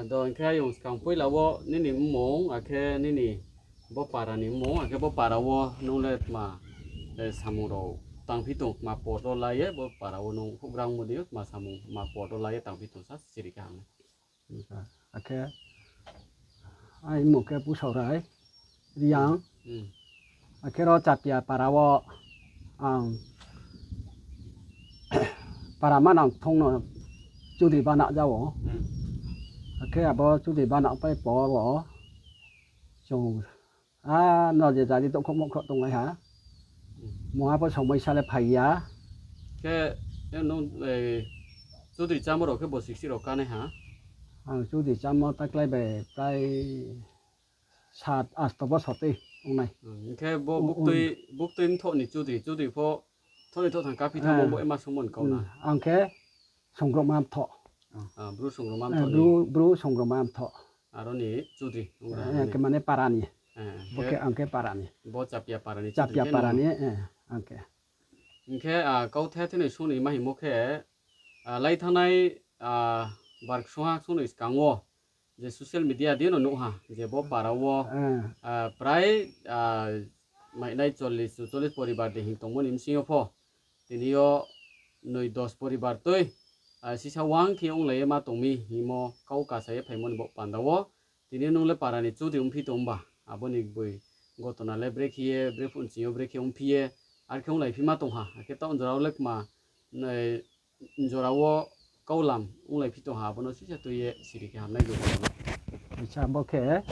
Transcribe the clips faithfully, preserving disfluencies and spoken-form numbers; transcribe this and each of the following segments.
Do hing khe ayong skang poila wo nini mmung, akhe nini bo para ni mmung, akhe bo para wo nung le tma, eh, samung rao tangphi tong, tma pod wo la ye, bo para wo nung houhgra ongmo dei yo tma samung, tma pod wo la ye tangphi tong sa siri khe ham nai. Akhe, ai mmung khe Pusaurai Reang. Akhe ro Chapia para wo ang para manang thong no Chudri bana ja ou. Akhe abo Chudri bana pai por wo chung, a, no je jari tokhouh mokhrouh tonglai ha. Mungha pho somoi sa le phai ya. Khe, nung, eh, Chudri chámo rao khe bo siksi rao kánai ha? Ang Chudri chámo taklái bai prai sat asto bosor tui ong nai. Hing khe bo buktui, buktui mthoh ni Chudri, Chudri pho thoh ni thoh thang kaphi thanngmo bo ema sungmo ni kau na. Ang khe Songroma mthoh. Ah, Bru Songroma mthoh ni. Bru, Bru Songroma mthoh. Aro ni Chudri ong ra, khe mane para ni. Bo khe ang khe para ni. Bo Chapia para ni Chudri khe para ni, ang khe. Hing khe, ah, kauthai thini sung ni ma hingmo khe, ah, lai thanngnai, ah, bar ksungha sung ni skang wo je social media di no nuh ha, je bo para wo, ah, prai, ah, mainai chollis, chollis poribar de hing tongmo ni bsing yo pho, tini yo noi dos poribar tui, ah, sisa wang khe onglai ye ma tong mi hingmo kau kasa ye phaimo ni bo panda wo. Tini nung le para ni Chudri ongphi tong ba, abo ni boi gotona le brekhe ye, brephuh nching yo brekhe ongphi ye, ar khe onglai phi ma tong ha, akhe taoh jora wo le kma, eh, jora wo kaulam onglai phi tong ha, abo no sisa tui ye siri khe ham nai. Acha, bo khe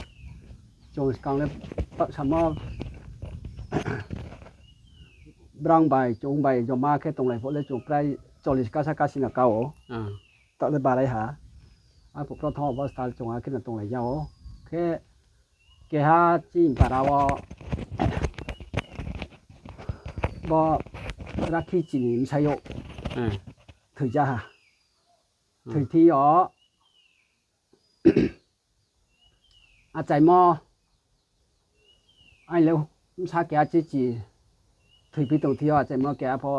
chung skang le taohsamo brang bai chung bai joma khe tonglai phuh le chung prai chollis kasa kasi no ka ou. Taoh le barai ha. Arphuh prothom obostha chung akhe no tonglai ja ou. Khe keha chini para wo bo Rakhi chini bsayouh thoi ja ha. Thoi thing yo achaimo aini le bsa keha chichi thoiphi tong thing yo achaimo keha pho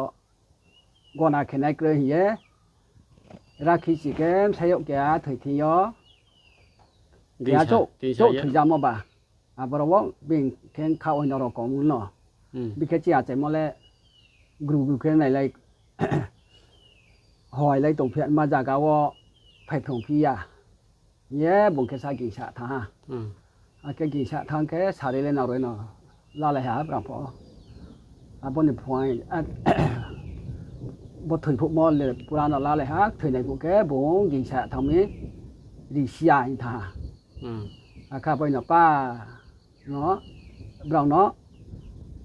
gona khe nai kroi hing ye, Rakhi si khe bsayouh keha thoi thing yo keha chouh thoi jamo ba. Aboro wo bini khe kha oino rokom no. Bikhe chini achaimo le gru gru khe nailai hoailai tongphi ya ma zaga wo phaiphrungphi ya. Ye bung khe sa gingsa thanng ha. Akhe gingsa thanng khe sari le naoroi no lalai ha brang pho. Abo ni phuaing, bo thoi phuhmo le pura no lalai ha, thoinai phuh khe bung gingsa thanng mi risi ya hing thanng ha. Akhe abo no pa no, brao no,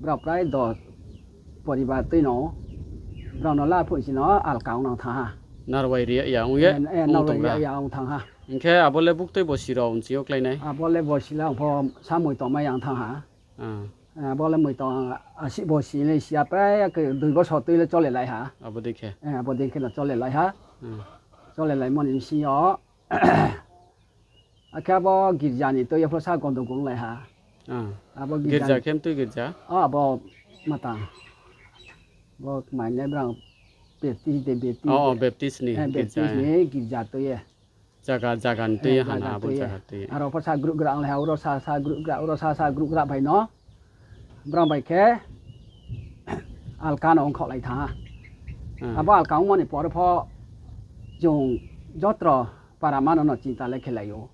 brao prai dos poribar tui no, brao no la phuh si no alka ong nang thanng ha. Narwai ri ya ong ye, narwai ri ya ong thanng ha. Hing khe abo le buktui bosi rao nching yo klái nai? Abo le bosi le ang pho samoi tongmai ya ong thanng ha. Abo le moi tong, asi bosi le si ya prai, akhe dui bosor tui le chole lai ha. Abo dei khe no chole lai ha. Cholelaimo ni bsing yo akhe abo girja ni tui ye pho sa gondogol lai ha. Abo girja khe mtui girja? Abo matang. Bo kmai nai brang Baptist de, Baptist ni girja tui ye. Zaga, zaga ni tui ye hana abo zaga tui ye. Aro pho sa group gra ong lai ha, oro sa, sa group gra, oro sa, sa group gra bai no. Brang bai khe alka no ongkhaoh lai thanng ha. Abo alka ongmo ni por pho chung jotro para mano no chinta le khelai ou.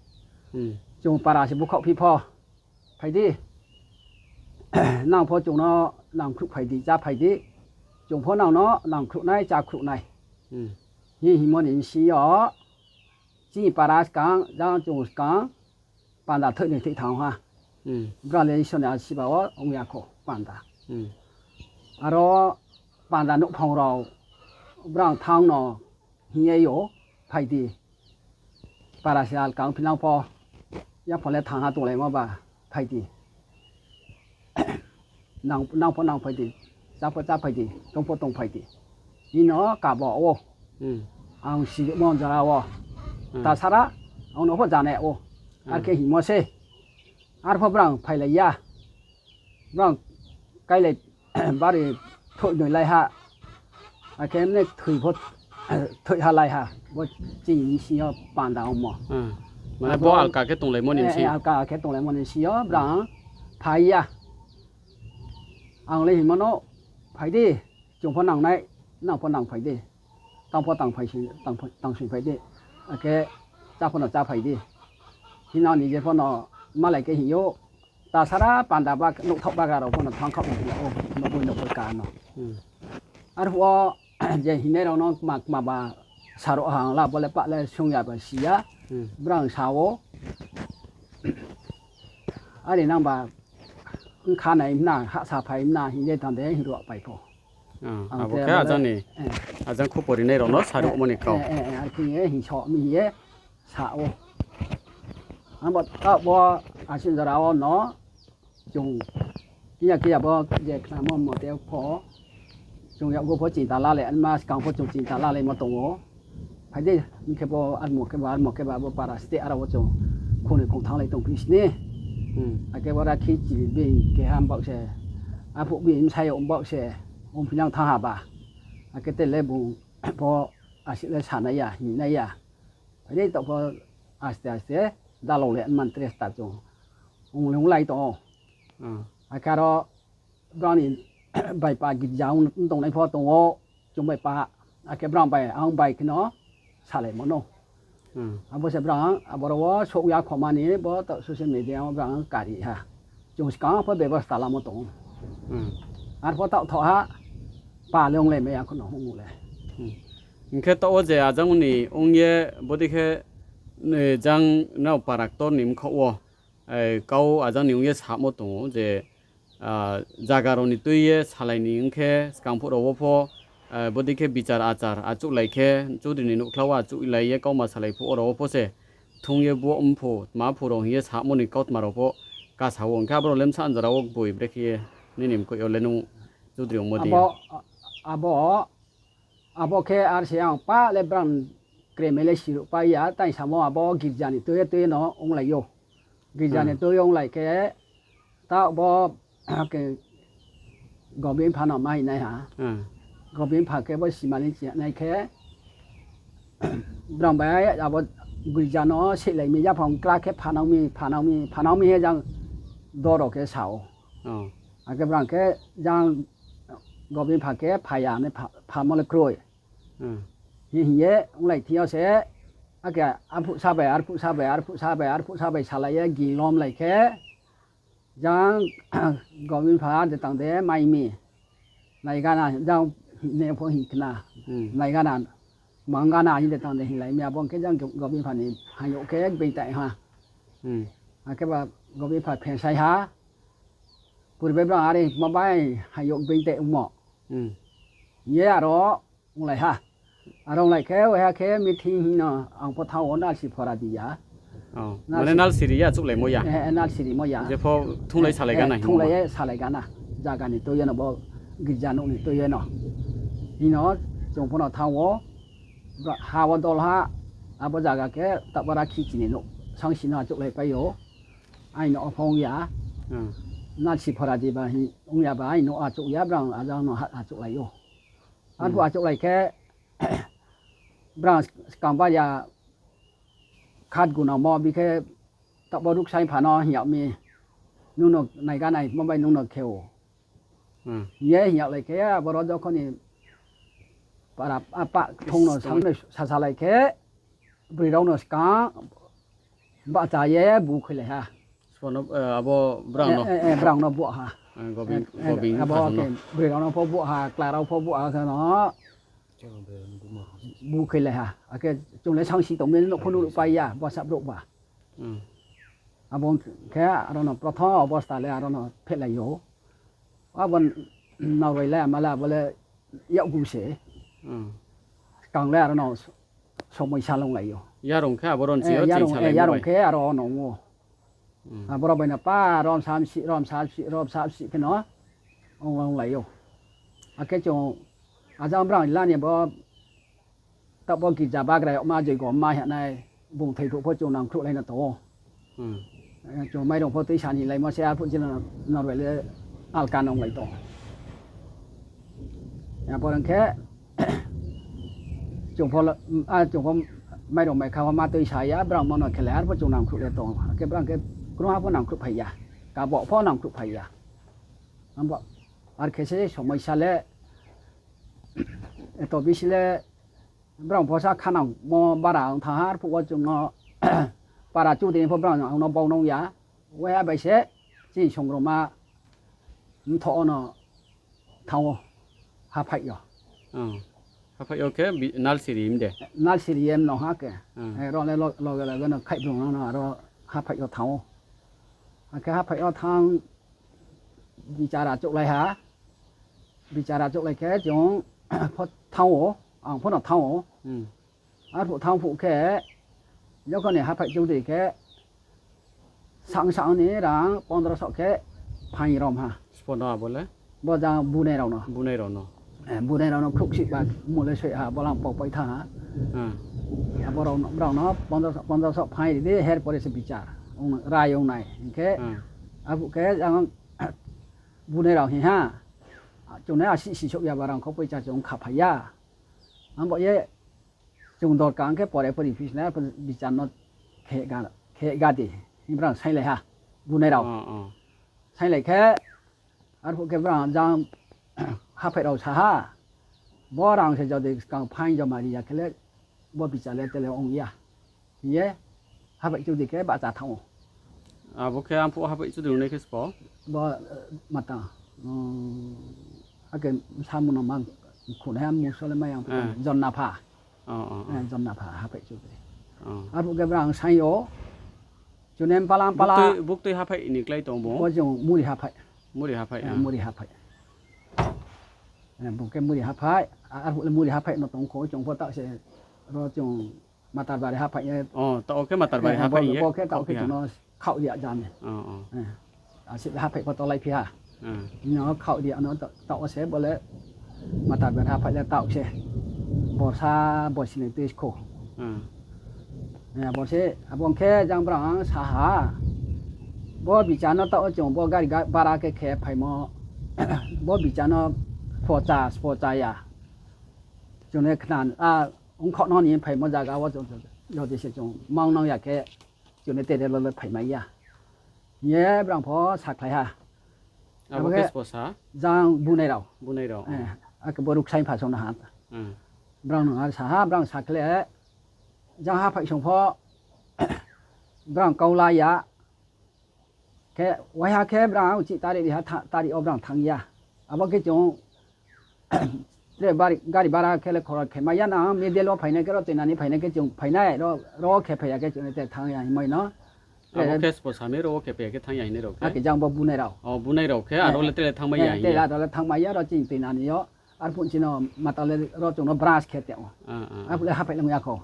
Chung para se bukhaoh phi pho, phai di. Nang pho chung no nangkhruh phai di, chá phai di. Chung pho nang no nangkhruh nai, chá khruh nai. Hing hingmo ni bsing yo chini para skang, jang chung skang, panda thoih ni thoih thanng ha. Brang le Isor ni asiba wo ong ya kho panda. Aro panda nouhphang rao brang thanng no hing ye yo, phai di. Para se alka ongphi nang pho, yaphang le thanng ha tonglaimo ba, phai di. Nang pho nang phai di, chá pho chá phai di, tong pho tong phai di. Hing no kabo ou. Ang sirimo jora wo. Tasara, ang no pho jana ou. Ar khe hingmo se. Arpho brang phailai ya. Brang kailai bari thoih noi lai ha. Akhe mne thoi pho thoih ha lai ha. Bo chini bsing yo panda ongmo. Mane bo alka khe tonglaimo ni bsi yo brang phai ya. Ang le hingmo no, phai di, chung pho nangnai, nang pho nang phai di, tang pho tang phai, tang pho tang sing phai di, akhe chá pho no chá phai di. Hing nang ni je pho no malai khe hing ou, ta sara panda ba, nouhthaoh bagra rao pho no thanng khaoh ya ou, nouhboi nouhboi ka no. Arphuh wo je hingnai rao no kma kma ba sa rao ha ang la, bo le pah le sung ya ba si ya, brang sa ou. Are nang ba, bkha nai mna, hahsa phai mna, hing ye tang de, hing ruh pai pho. Abo khe ajang ni, ajang khupo rinai rao no sa ruhmo ni kau. Are khe ye hing so mi hing ye sa ou. Abo taoh bo asin jora wo no, chung, kiya kiya bo je khnamo mote pho, chung yakgu pho chinta lalai, ma skang pho chung chinta lalaimo tong ou. Phai di, hing khe bo armo khe ba, armo khe ba, bo para state aro wo chung khonoi khong thannglai tongphi sni. Akhe bo rakhi chi bini keha mbaoh se, arphuh bini bsayouh mbaoh se, ongphinang thanng ha ba. Akhe te le bung pho asuh le sanai ya, hingnai ya. Phai di taoh pho aste aste dalao le man tre sta chung ong le onglai tong ou. Akhe aro brang ni baipa girja ong tongnai pho tong ou, chung baipa, akhe brang bai, ang bai kheno salaimo no. Abo se brang, aboro wo souh ya khoma ni, bo taoh social media wo brang kari ha. Chung skang pho bebosta lamo tong ou. Arpho taoh thaoh ha, pa le onglai mai ya kheno ong le. Hing khe taoh wo je ajang ni ong ye, bodei khe, jang nrao para ktor ni bkhaoh wo, kau ajang ni ong ye samo tong ou je, zaga rao ni tui ye salai ni ong khe, skang phuh rao wo pho, bodei khe bichar achar achouhlai khe, chudri ni nouhkhla wo achouhlai ye kauma salai phuh wo rao wo pho se, thung ye bo mphu, tma phu rao hing ye samo ni kautma rao pho kasa wo. Hing khe aboro le bsa anjara wo gboi brekhe ye, nini mkoih yo le nung chudri ongmo dei. Abo, abo khe ar se ang pa le brang kremai le siruh pai ya, tai samo abo girja ni tui ye tui ye no onglai ou. Girja ni tui onglai khe, taoh bo khe Gobin pha no mai nai ha. Gobin pha khe bo simani chi nai khe, brang bai abo girja no sehlai mi, yaphang kla khe phanang mi, phanang mi, phanang mi he jang doro khe sa ou. Akhe brang khe jang Gobin pha khe phai ya, phamo le kroi. Hing ye onglai thing yo se, akhe arphuh sa bai, arphuh sa bai, arphuh sa bai, arphuh sa bai salai ye gilomlai khe, jang Gobin pha de tang de mai mi, nai gana, jang hing ne pho hing khna, nai gana, mang gana hing de tang de hinglai mi, abo khe jang Gobin pha ni hayouh khe being tai ha. Akhe ba Gobin pha phensai ha, purbe brang are ma bai hayouh being tai ongmo. Ye aro onglai ha. Aro onglai khe, waiha khe meeting hing no ang pho thanng wo nalsi phora di ya. Mane nalsi ri ya, achouhlaimo ya. Nalsi rimo ya. Jepho thunglai salai gana hing thunglai ye salai gana. Zaga ni tui ye no bo girja nouh ni tui ye no. Hing no chung pho no thanng wo, ha wo dol ha, abo zaga khe tabara khichi ni nouh sangsi no achouhlai pai ou. Aini no pho ong ya. Nalsi phora di ba hing ong ya ba aini no achouh ya, brang ajang no ha achouhlai ou. Arphuh achouhlai khe, brang skang ba ya khat gunamo bi khe, taoh bo ruhksaing pha no hing yag mi, nung no nai gana hingmo bai nung no khe ou. Hing ye hing yaglai khe, aboro jokhon ni para apa thong no sang no sasalai khe, broi rao no skang bahcha ye bu khailai ha. Abo brang no, brang no bu ha. Abo broi rao no pho bu ha, kla rao pho bu ha khe no. Bu khailai ha. Akhe chung le sangsi tong mi nouh pho nuh pai ya, bsa brouh ba. Abo khe aro no prothom obosta le aro no phehlai ou. Abo norbai le ama le abo le yakgu se. Skang le aro no somoi sa longlai ou. Yarung khe abo ron chi yo, yarung khe aro no ong ou. Aboro bai no pa rom samsi, rom samsi, rom samsi khe no ong longlai ou. Akhe chung ajang brang la ni bo, taoh bo girja bagra yagma joigo ma hing nai, bung thoi phuh pho chung nangkhruhlai no tong ou. Chung mairung pho tuisa ni laimo se, arphuh jila norbai le alka nonglai tong. Abo rong khe chung pho, chung pho Mairung mai kha pho ma tuisa ya, brang mo no khe le arphuh chung nangkhruh le tong. Akhe brang khe krungha pho nangkhruh phai ya. Kabo pho nangkhruh phai ya. Abo, ar khe se somoi sa le, eto bisi le, brang pho sa khanangmo bara ong thanng ha, arphuh wo chung no para chudri pho brang ang no bau nung ya. Waiha bai se, chini songroma mthoh wo no thanng ou, haphaih yo. Haphaih yo khe bi-, nalsiri him de? Nalsiri ye mno ha khe. Ro le lo-, loge loge no khaihbrung no no aro haphaih yo thanng ou. Akhe haphaih yo thanng bichar achouhlai ha. Bichar achouhlai khe chung pho thanng ou, ang pho no thanng ou. Arphuh thanng phuh khe, jokhon ni haphaih chudri khe, sang sang ni rang pondro so khe phaing rom ha. Sbo no abo le? Bo jang bunai rao no. Bunai rao no. Eh, bunai rao no khrouhsih ba mung le soi ha, bo lang pau pai thanng ha. Abo rao no, brao no pondro so, pondro so phaing ri di, her pore se bichar. Ong, rai ong nai. Hing khe, arphuh khe jang bunai rao hing ha. Chung nai asi sisouh ya ba rang kho poicha chung khaphai ya. Abo ye chung dorkar ong khe pore pori phi sinai, bichar no khe ga, khe ga di. Hing brang sainglai ha, bunai rao. Sainglai khe, arphuh khe brang jang haphaih rao sa ha, bo rang se jodi skang phaing joma ri ya khe le, bo bichar le tele ong ya. Hing ye, haphaih chudri khe bahcha thanng ou. Abo khe arphuh haphaih chudri ongnai khe sbo? Bo, eh, mata, akhe samung no ma khunai ha, muso le mai ang, Jonnapha. Eh, Jonnapha haphaih chudri. Arphuh khe brang saing yo, chung ni mpala mpala. Buktui, buktui haphaih ni klái tong bo? Bo chung muri haphaih. Muri haphaih, eh, muri haphaih. Eh, bung khe muri haphaih, a-, arphuh le muri haphaih no tong kho, chung pho taoh se, ro chung Matarbari haphaih ye. Taoh khe Matarbari haphaih ye bo khe taoh khe chung no khaoh ri ya jam. Asi le haphaih pho tolai phi ha. Bini khaoh ri ya no ta-, taoh wo se bo le Matarbari haphaih le taoh se. Borsa, bosi ni tui kho. Abo se, abo ong khe jang brang sa ha. Bo bichar no taoh wo chung bo gari ga-, bara khe khe phaimo. Bo bichar no pho cha, pho cha ya. Chung ni khna, a, ongkho no ni phaimo zaga wo chung, jodi se chung mang nang ya khe, chung ni tere lo le phaimai ya. Hing ye brang pho sakhlai ha. Abo khe sbo sa? Jang bunai rao. Bunai rao. Akhe bo ruksaing pha song no ha. Brang no ar sa ha, brang sakhle, jang haphaih song pho, brang kau la ya. Khe, waiha khe brang uchih tarik ri ha, tha-, tarik wo brang thanng ya. Abo khe chung, tre bari, gari bara khe le khorang khe mai ya na, middle wo phainai khe ro tuinani phainai khe chung phainai, ro, ro khe phai ya khe chung tre thanng ya hingmai no. Abo khe sbo sa mi ro wo khe phai ya khe thanng ya hingnai rao khe? Akhe jang bo bunai rao. O, bunai rao khe, aro le tre le thanngmai ya hing ye. Tre le aro le thanngmai ya, ro chini tuinani yo. Arphuh chini mata le ro chung no branch khe te o. Arphuh le haphaih lang ya kho.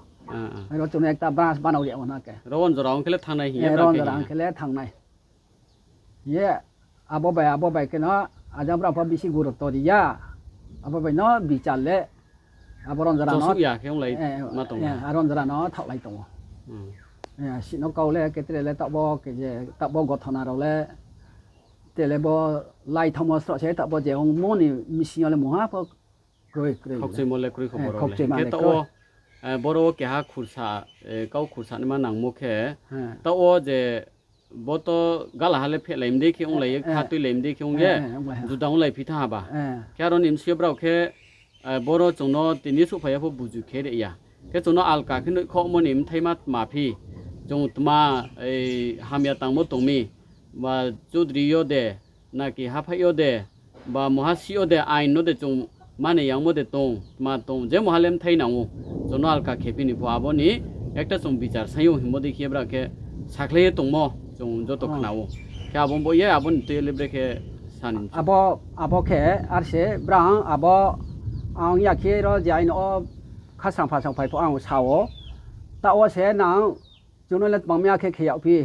Ro chung no ekta branch banao ri ya o na khe. Ro on jora ong khe le thanng nai hing ye, ro on jora ong khe le thanng nai. Ye, abo bai, abo bai khe no, ajang brang pho bisi gurutto ri ya. Abo bai no bichar le, abo ron jora no, ya khe onglai, ma tong, aro on jora no thaohlai tong o. Si no kau le khe tre le taoh bo, khe je, taoh bo gothona rao le, tre le bo lai thanngmo sroh se taoh bo je ongmo ni missing yo le mungha pho kroi, kroi. Khokchuimo le kroi kho boro le. Hing khe taoh wo, boro wo keha khursa, kau khursa naima nangmo khe, taoh wo je bo to galaha le phehlai mdei khe onglai ye, kha tuilai mdei khe ong ye, juda onglai phi thanng ha ba. Khe aro ni bsing yo brao khe, boro chung no tini souhphai ya pho buju khe ri ya. Khe chung no alka khe noihkhohmo ni bthaima tma phi, chung tma, hamya tangmo tong mi, ba chudri yo de, naki haphaih yo de, ba muhasih yo de, ain no de chung mani yangmo de tong, tma tong, je muha le bthai nang ou, chung no alka khe phi ni pho abo ni ekta chung bichar saing ou hingmo dei khe brao khe sakhlai ye tongmo chung joto khna ou. Khe abo bo ye abo ni tui le bre khe sa ni. Abo, abo khe ar se brang abo ang ya khe ro je aino o khasang phasang phai pho ang sa ou. Taoh wo se nang chung no le tmang mi ya khe khe yag phi.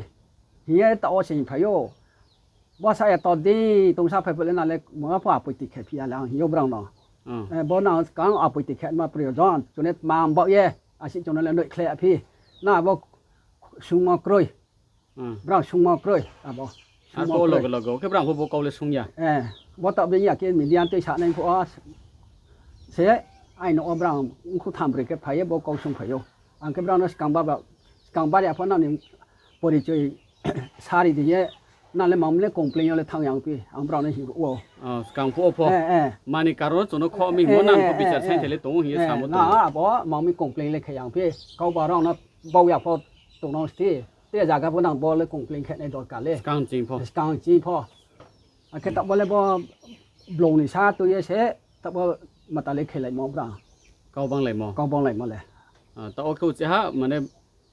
Hing ye taoh wo se hing phai ou. Bo sa ya to di tongsa phai pho le na le mungha pho apoiti khe phi ya le ang hing ou brang no. Bo nang kang apoiti khe ma proyojon. Chung ni tma baoh ye, asi chung no le noihkhlai ya phi. Na abo sungmo kroi. Brang sungmo kroi abo. Arphuh loge loge khe brang pho bo kau le sung ya. Bo taoh bini ya khe media tui sa nai phuh wo se, aino o brang ongkhu tham broi khe phai ye bo kau sung phai ou. Ang khe brao no skang ba, skang bari ya pho nang ni porichoi sari di ye, nang le mangmi le complain yo le thanng ya ongphi, ang brao no hing ou. Skang phuh wo pho. Mani karon no chung no kho mi hingmo nang pho bichar saingthai le tong ou hing ye samo tong ou. Abo mangmi complain le khe ya ongphi, kau ba rao no bau ya pho tong nang sti, tre zaga pho nang bo le complain khe nai dorkar le. Skang ching pho. Akhe taoh bo le bo blong ni sa tui ye se, taoh bo mata le khelaimo brao. Kau banglaimo. Kau banglaimo le. Taoh wo khe uchih ha, mane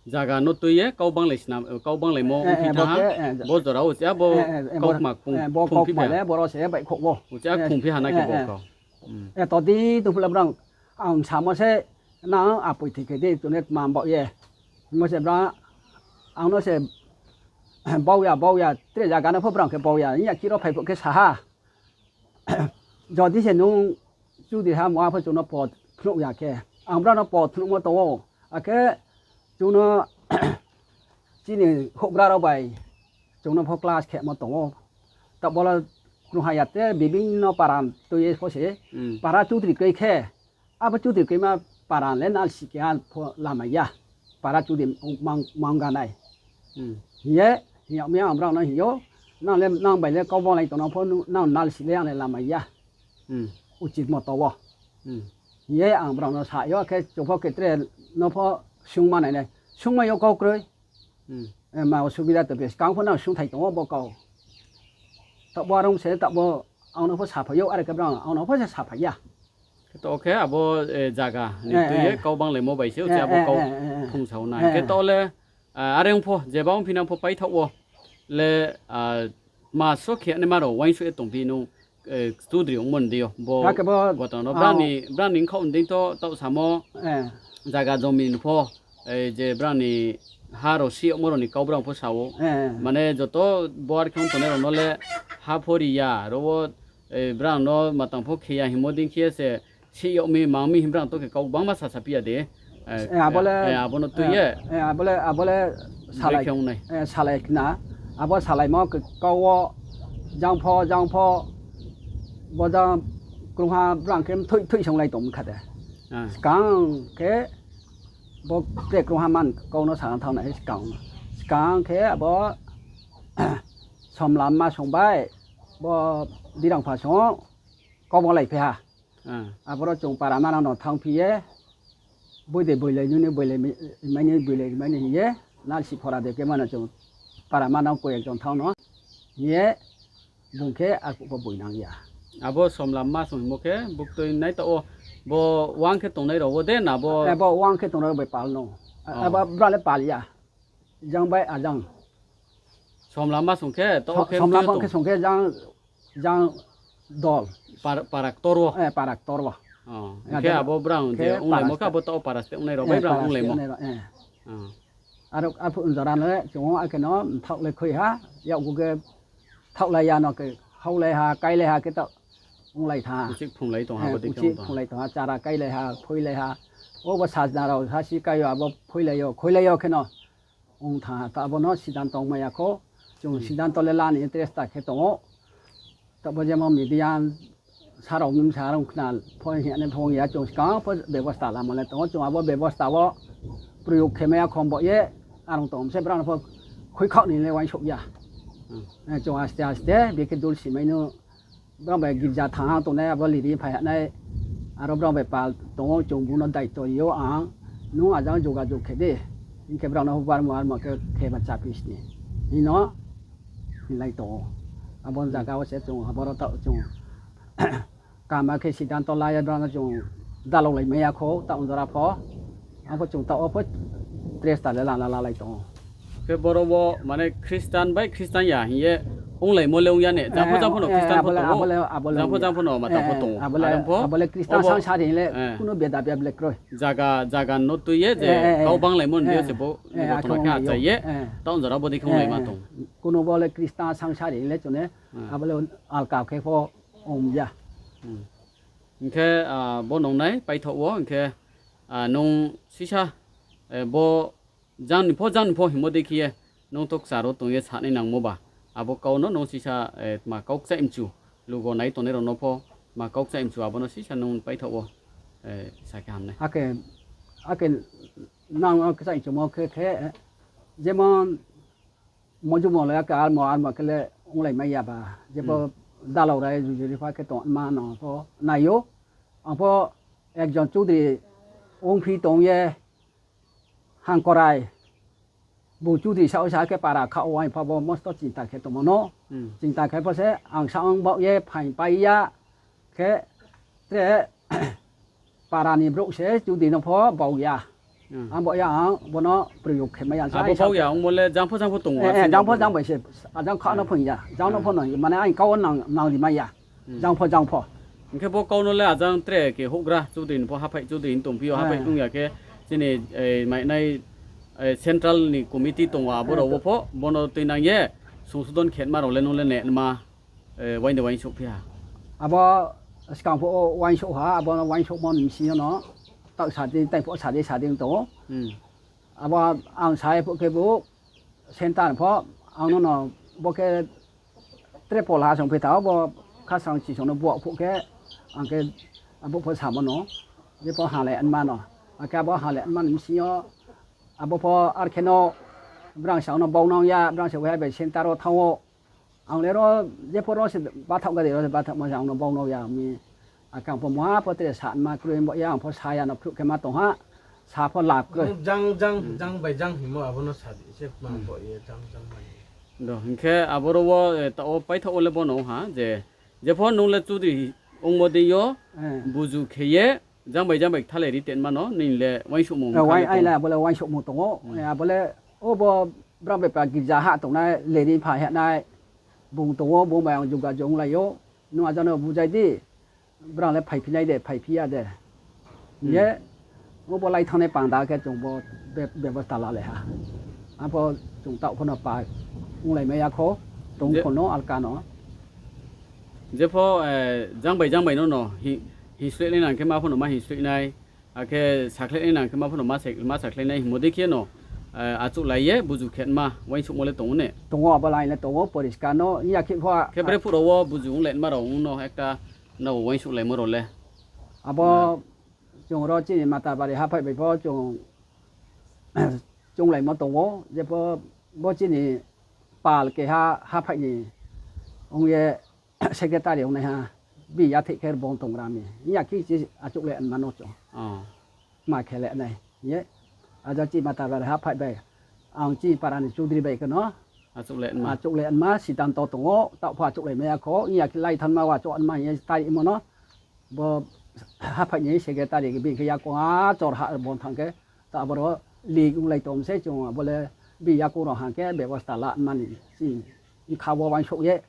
zaga no tui ye kau banglai sna, kau banglaimo ongphi thanng ha, bo jora wo uchih ha bo kaukma, bo kaukma le boro se baihkhouh wo. Uchih ha khongphi ha na khe bo kau. Eto di tongphi le brao, ang samo se, nang apoi thoi khe di, chung ne tma baoh ye. Hingmo se brao, ang no se, bau ya, bau ya, tre zaga no pho brao khe bau ya, hing ya khe ro phai phuh khe sa ha. Jodi se nung chudri ha mungha pho chung no po phnuh ya khe, ang brao no po phnuhmo tong ou. Akhe chung no chini houhgra rao bai chung no pho clash khemo tong ou. Taoh bo le krungha ya tre bibhinno para tui ye pho se, para chudri kroi khe, abo chudri kroima para le nalsi keha pho lamai ya. Para chudri mang, mang ga nai. Hing ye, hing yag mi ang brao no hing ou, nang le, nang bai le kau banglai tong no pho nang nalsi le ang le lamai ya. Uchit moto wo. Hing ye ang brao no sa yo, khe chung pho khe tre no pho sungma nai nai. Sungmai yo kau kroi. Ma osubida tong phi, skang pho nang sungthai tong ou bo kau. Taoh bo arong se, taoh bo ang no pho saphai ou, are khe brao ang no pho se saphai ya. Khe taoh khe abo zaga ni tui ye kau banglaimo bai se, uchih abo kau phung sa ou na. Khe taoh le, are ong pho, jeba ongphi nang pho paithaoh wo le, ma so khe naima rao uaingsouh ye tongphi nung, chudri ongmo ni deing yo, bo, bo tong no, brao ni, brao ni ongkhaoh ni deing to taoh samo, zaga jomi ni pho, je brao ni ha rao si yagmo rao ni kau brao pho sa ou. Mane joto bo are khe ong tongnai rao no le ha pho ri ya, ro wo, brao no matang pho khe ya hingmo dei khe se, si yag mi, mang mi hing brao to khe kau gbangma sasa phi ya de. Abo no tui ye, abo le, abo le salai khna, abo salaimo kau wo jang pho, jang pho, bo jang krungha brao khe mthoih thoih songlai tong kha de. Skang khe bo tre krungha man kau no sana thanng nai skang. Skang khe abo somla mma song bai, bo Dirangpha song, kau banglai phi ha. Aboro chung para manang no thanngphi ye, boi de boilai nini, boilai mai ni, boilai mai ni hing ye, nalsi phora de khe mano chung para manang koi ekjon thanng no hing ye, bung khe arphuh pho boinang ya. Abo somla mma song hingmo khe buktui nai taoh wo, bo wang khe tongnai rao wo de na bo? Bo wang khe tongnai rao bai pal no. Abo brao le pal ya. Jang bai ajang. Somla mma song khe, taoh khe somla mma khe song khe jang, jang dol. Para ktor wo. Para ktor wo. Khe abo brao je onglaimo khe abo taoh para steh ongnai rao bai brao onglaimo. Aro arphuh jora no le chung akhe no mthaoh le khui ha, yakgu khe thaohlai ya no khe, haulai ha, kailai ha khe taoh onglai thanng ha. Uchih phunglai tong ha, chara kailai ha, phoilai ha. Obo sajna rao sasi kai yo, abo phoilai yo, khoilai yo kheno ong thanng ha. Taoh abo no sidanto ongmai ya kho. Chung sidanto le la ni interest ta khe tong ou. Taoh bo jemo media sa rao msa rao khna pho hing ye pho ong ya, chung skang pho bebosta lamo le tong ou. Chung abo bebosta wo proyog khe mai ya khom bo ye, arong tong se brao no pho khuikhaoh ni le uaingsouh ya. Chung aste aste bikhe dul si mai no, brao bai girja thanng ha tongnai, abo liri phai ha nai, aro brao bai pal tong ou, chung bung no daito ri ou ang, nung ajang jogajog khe di, hing khe brao no hubar muar ma khe kheba chaphi sni hing no hinglai tong ou. Abo ni zaga wo se chung aboro taoh chung kama khe sidanto la ye brao no chung dalao lai mai ya kho, taoh jora pho. Ang pho chung taoh wo pho interest ta le lana lalai tong ou. Khe boro wo mane Christian bai Christian ya hing ye onglaimo le ong ya ne? Jang pho jang pho no Christian pho tong ou, jang pho jang pho no matang pho tong ou. Abo le Christian sangsari le kuno beda bia ble kroi. Zaga, zaga no tui ye je kau banglaimo ni deing yo se bo, bo tong khe achai ye, taoh jora bo dei khe onglai ma tong. Kuno bo le Christian sangsari le chung ne, abo le alka khe pho ong ya. Hing khe, bo nongnai paithaoh wo, hing khe, nung sisa, bo jang ni pho, jang ni pho hingmo dei khe ye, nung to kchar wo tong ye sanai nangmo ba, abo kau no nung sisa, tma kau kchaih mchu, lugo nai tongnai rao no pho, tma kau kchaih mchu, abo no sisa nung paithaoh wo, sa khe ham nai. Akhe, akhe Nang o kchai choungmo khe khe, jemon mojumo le ya khe armo armo khe le onglai mai ya ba. Jepho dalao rai jujuri pha khe tongma no pho nai ou. Ang pho ekjon chudri ongphi tong ye hangkorai. Bung chudri sao sa khe para kha o, aini pha bo mosto chinta khe tongmo no. Chinta khe pho se ang sa ang baoh ye phaing pai ya khe tre para ni brouh se chudri no pho bau ya. Ang baoh ya ang bono proyog khe mai ya. Abo bau ya ongmo le jang pho jang pho tong ou, jang pho jang bai se, ajang kha no phaing ya, jang no pho no, mane aini kau nang, nang ri mai ya. Jang pho jang pho. Hing khe bo kau no le ajang tre khe houhgra chudri ni pho haphaih chudri ni tongphi yo, haphaih ong ya khe chini mainai central ni committee tong ou, abo rao wo pho bono tuinang ye songsodon khe ma rao le nung le ne ma, uaing de uaingsouh phi ha. Abo skang pho uaingsouh ha, abo no uaingsouhmo ni bsing yo no taoh sa di, tai pho sa di, sa di tong ou. Abo ang sa ye phuh khe bo centre pho ang no no bo khe tre pol ha song phi tha, bo khasrang chisong no buah phuh khe ang khe abo pho samo no, je pho ha le nma no. Akhe abo ha le nma ni bsing yo abo pho ar khe no brang se ang no baunang ya, brang se waiha bai centre wo thanng ou. Ang le ro, jepho ro se bathaoh gadi ro se bathaohmo se ang no baunang ya mi. Akhe ang pho muha pho tre sa nma kroi bo ya, ang pho sa ya no phruh khe ma tong ha, sa pho lab kroi. Jang, jang, jang bai jang hingmo abo no sa di se, ma bo ye jang, jang bai. Do, hing khe aboro wo, taoh wo paithaoh wo le bo no ha je, jepho nung le chudri ongmo dei yo, buzu khe ye, jang bai jang bai kthalai ri tenma no, nini le uaingsouhmung kha le tong ou. Abo le uaingsouhmung tong ou. Abo le, o bo brang bai pa girza ha tongnai, leri pha heh nai, bung tong ou, bung bai ang jogajog onglai ou. Nung ajag no bujai di, brang le phaiphi nai de, phaiphi ya de. Hing ye, o bo lai thanngnai panda khe chung bo bebosta lalai ha. Apho chung taoh pho no pa onglai mai ya kho, tong pho no alka no. Jepho, jang bai jang bai no no, hingsleh nai nang khe ma pho no ma hingsleh nai, akhe sakhleh nai nang khe ma pho no ma sakhleh nai hingmo dei khe no, achouhlai ye buzu khe ma uaingsouhmo le tong ou ne? Tong ou, abo lai le tong ou, poriskar no, ya khe pho. Khe brephuh rao wo buzu onglai ma rao ong no ekta no uaingsouhlaimo rao le. Abo chung ro chini Matabari haphaih bai pho chung chounglaimo tong ou, jepho bo chini pal keha haphaih ni ong ye secretary ongnaiha, bini yatheih khe bong tong gra mi. Hing ya khe se achouhlai nma no chung. Ma khe le nai hing ye. Aja chini Matabari haphaih bai, ang chini para ni chudri bai khe no achouhlai nma sidanto tong ou, taoh pho achouhlai mai ya kho, hing ya khe lai thanngma wa achouh nma hing ye tarimo no. Bo haphaih ni secretary bini khe yakoung a chor ha bong thanng khe, ta aboro link onglai tong se chung abo le bini yakoung rao hang khe bebosta la nma ni, bkha wo uaingsouh ye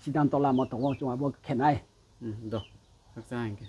sidanto lamo tong ou chung abo khe nai. Do, khakchang hing khe.